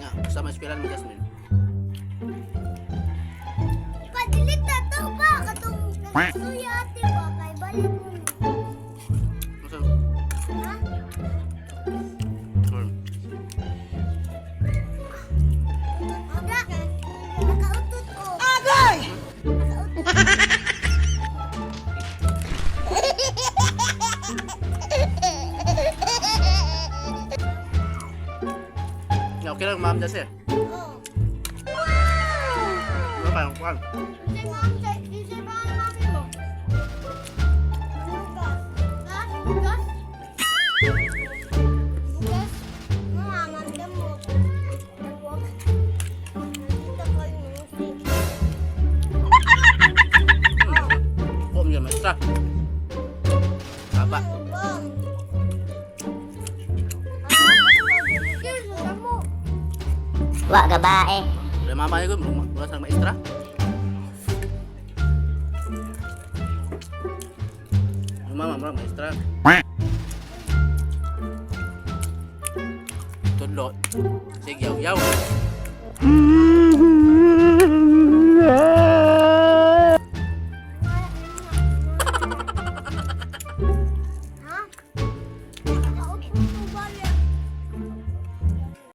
Ya, sama eskwela ni Jasmine. Padilit na to ba? Katong nagsuya ate ba? Kay balik mo. Masa? Ha? Aga! Nakautot ko. Agay! Nakautot. Ya, okay lang, ma'am Jasmine. Oh. Ano pa yung kuwan? Kasi ma'am, isa pa ang mami mo. Bugas. Ha? Bugas? Bugas? Mga mandam mo. Buwag. Nakita ko yung music. Kom yun, maestra. Taba. Ano ba? Ah, mo. Wa gabae. Wala mama niya ko, wala sa maestra. Yung mama, mura maestra. Tudlo. Sige, yaw, yaw.